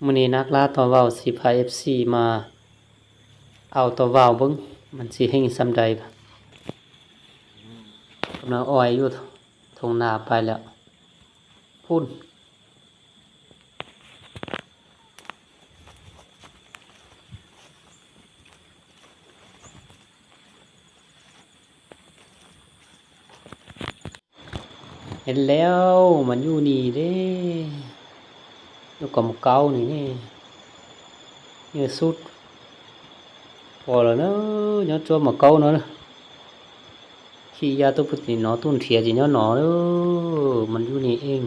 ມື້ນີ້ນັກລ່າຕໍ່ວ່າວຊິພາເອັຟຊີມາເອົາຕໍ່ວ່າວເບິ່ງ ມັນຊິເຮັງສ່ຳໃດ. ກຳລັງອ້ອຍຢູ່ທົ່ງນາໄປແລ້ວ ພຸ້ນ. ເຫັນແລ້ວ ມັນຢູ່ນີ້ເດ້ ຢູ່ກຳເກົ່ານີ້ເດ້ ເຍີສຸດ. ພໍແລ້ວເນີ ຍ້ອນຈົວມາເກົ່າເນີ ຂີ້ຢາຕຸປະຕິໜໍ ຕຸນເຖຍຈິນຍອນໜໍເດີ ມັນຢູ່ນີ້ເອງ.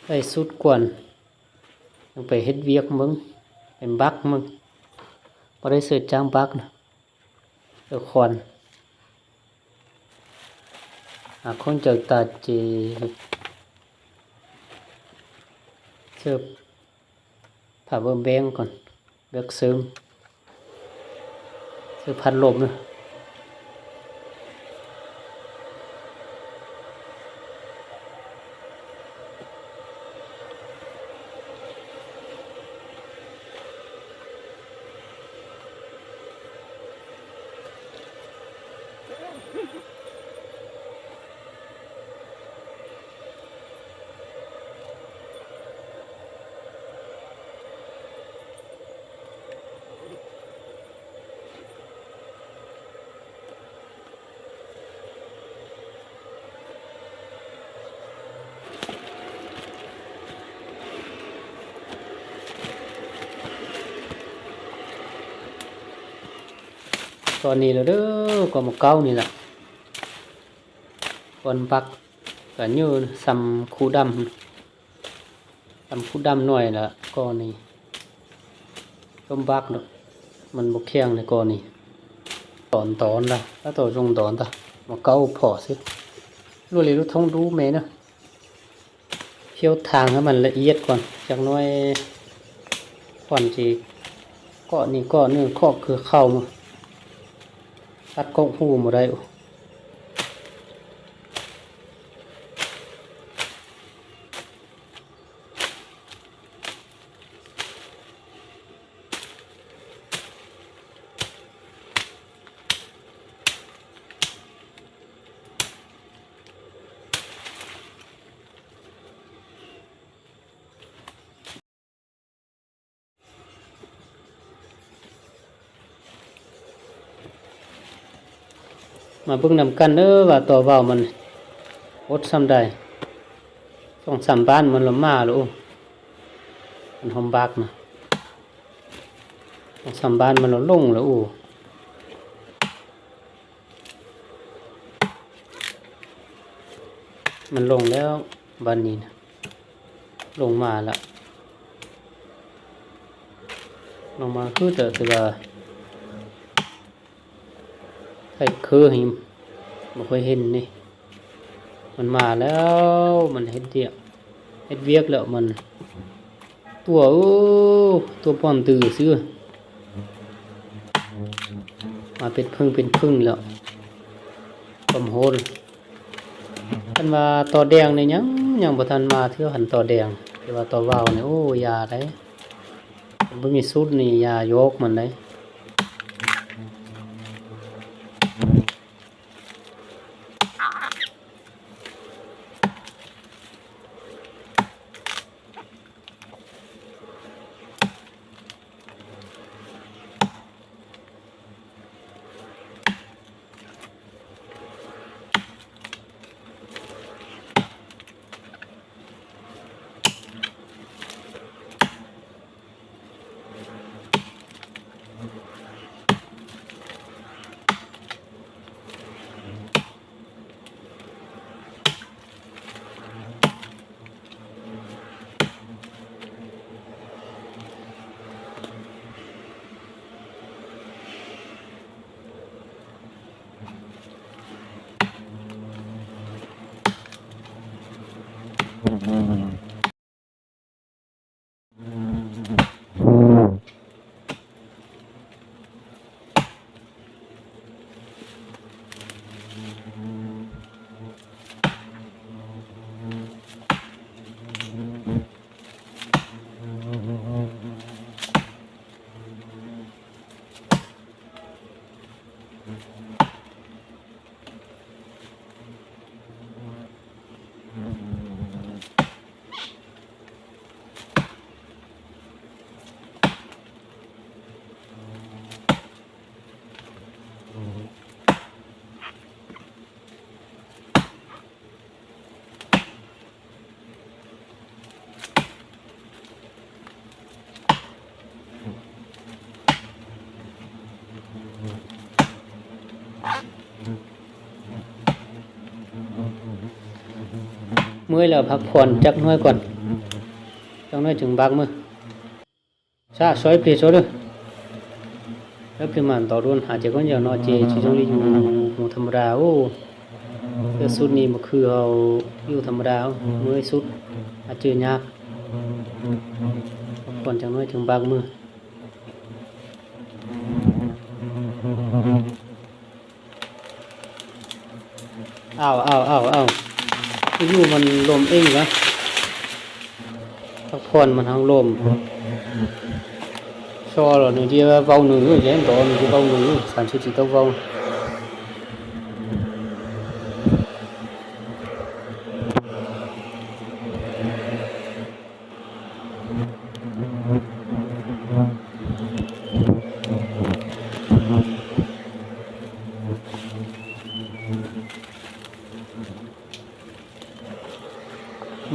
ໄດ້ສຸດກ່ອນ ຍັງໄປເຮັດວຽກເບິ່ງ ໄປບັກເບິ່ງ ບໍ່ໄດ້ເສີດຈ້າງບັກນະ ເອີ ຄວນ ຫາຄົນຈາກຕາເຈ ເສີບ ພາເບິ່ງແບງກ່ອນ ເລືອກເສີມ ເສີມພັດລົມນະ. ຕອນນີ້ແລ້ວເດີ ກໍມາເກົ່ານີ້ລະ ກ່ອນບັກກະເຍີສ່ຳຄູດຳ. ຕຳຜູ້ດຳໜ້ອຍລະກໍນີ້ ລົມບັກດອກ ມັນບໍ່ແຂງແລ້ວກໍນີ້ ຕອນຕອນລະ ລະໂຕຊົງຕອນຕະ ມາເກົ້າພໍຊິ ລຸເລລຸທົງດູແມ່ນະ ພຽວທາງໃຫ້ມັນລະອຽດກ່ອນຈັກໜ້ອຍ ກ່ອນຊິເກາະນີ້ເກາະນີ້ ເຄາະຄືເຂົ້າມາ ຕັດກົກຫູບໍ່ໄດ້. ມາເບິ່ງນຳກັນເດີວ່າຕໍ່ວ່າວມັນອົດສ່ຳໃດ ສອງສາມບານມັນລະມາແລ້ວ ໂອ້ ມັນຫອມບາກນະ ສອງສາມບານມັນລະລົງແລ້ວ ໂອ້. ມັນລົງແລ້ວບາດນີ້ນະ ລົງມາລະ ລົງມາຄືແຕ່ ແຕ່ວ່າໄທເຄີນີ້ບໍ່ຄ່ອຍເຫັນນີ້ ມັນມາແລ້ວ ມັນເຮັດວຽກ ເຮັດວຽກແລ້ວມັນ ຕົວ ເອີ ຕົວປ່ອນຕື້ຊື່ ມາເປັນເພິ່ງເປັນເພິ່ງແລ້ວ ຄວາມໂຫດ. ຄັນວ່າຕໍ່ແດງນີ້ຍັງ ຍັງບໍ່ທັນມາເທື່ອ ຄັນຕໍ່ແດງ ແຕ່ວ່າຕໍ່ວ່າວນີ້ ໂອ້ ຢ່າໄດ໋ ບໍ່ມີສຸດນີ້ ຢ່າຢອກມັນໄດ໋. ອືມ ເມື່ອຍແລ້ວພັກຜ່ອນຈັກໜ້ອຍກ່ອນ, ຈັກໜ້ອຍຈຶ່ງບາກມື. ຊະ ຊອຍເປໂຊເດີ ແລ້ວຄືມັນຕໍ່ດົນຫາເຈັບຄົນດຽວເນາະ ເຈຊິຕ້ອງໄດ້ຢູ່ຫ້ອງທຳມະດາ. ໂອ້ ເທື່ອສຸດນີ້ບໍ່ຄືເຮົາຢູ່ທຳມະດາ, ເມື່ອຍສຸດ ຫາເຈີຍາກ. ພັກຜ່ອນຈັກໜ້ອຍຈຶ່ງບາກມື. ອ້າວ ອ້າວ ອ້າວ ອ້າວ ຢູ່ມັນລົມເອງລະ ພັກຜ່ອນມັນທັງລົມ. ຊໍລະນີ້ທີ່ວ່າເວົ້າໜຶ່ງຢູ່ແລ້ວ ດອນທີ່ເວົ້າໜຶ່ງຢູ່ ສາມສິບສີ່ຕົກເວົ້າ.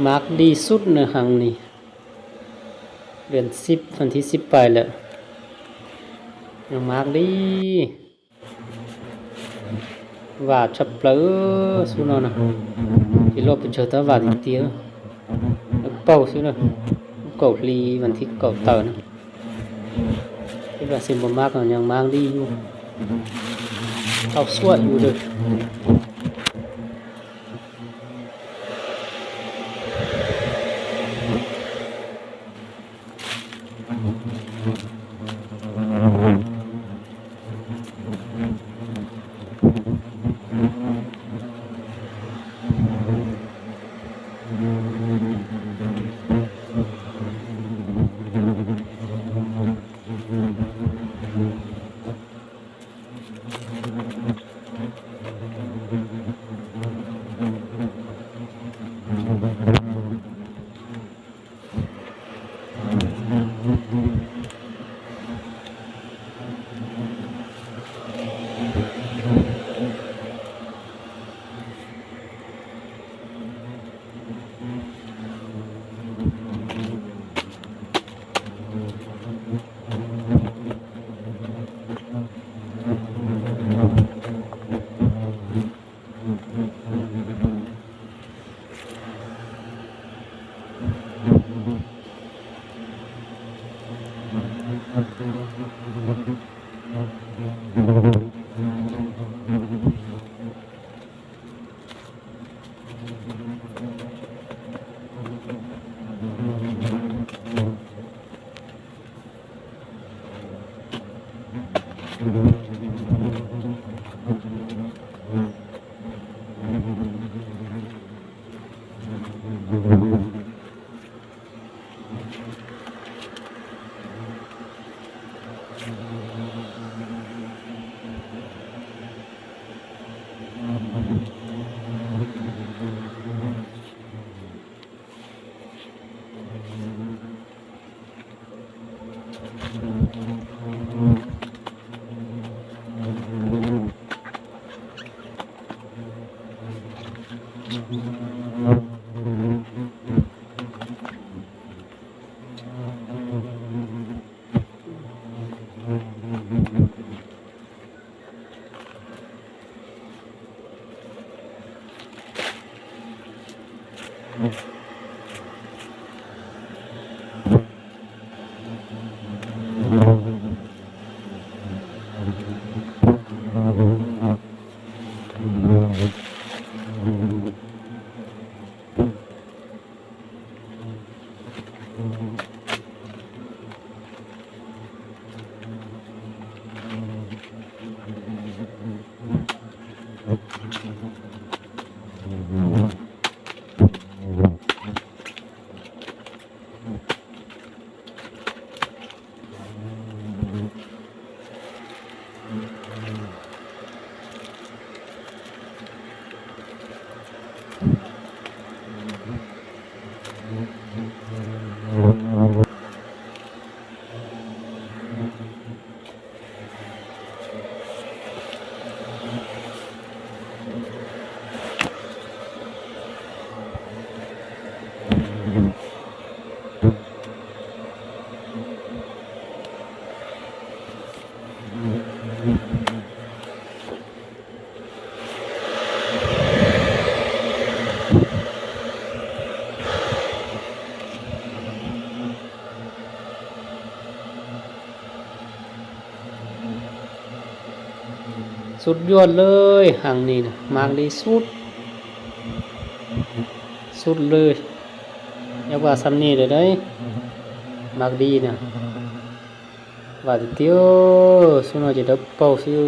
ມາກດີສຸດເນາະ ຮັງນີ້ ເດືອນສິບ ວັນທີສິບປາຍແລ້ວ ຍັງມາກດີ. ຫວາດສັບເປີ ສຸດເນາະນະ ທີ່ລອບໄປເຈີຕາຫວາດອີກເຕີ ເປົ່າສຸດເນາະ ເກົາລີ ວັນທີເກົ້າເຕີນະ. ຄິດວ່າຊິບໍ່ມັກ ຍັງມັກດີຢູ່ ເອົາສວຍຢູ່ເດີ. ສຸດຍອດເລີຍ ຫາງນີ້ນະ ມັກດີສຸດ ສຸດເລີຍ. ຢ່າວ່າຊ່ຳນີ້ເດີໄດ໋ ມັກດີນະ ວ່າຕິຕິໂອ ສຸດຍອດຈະດັບເປົ່າຊື່.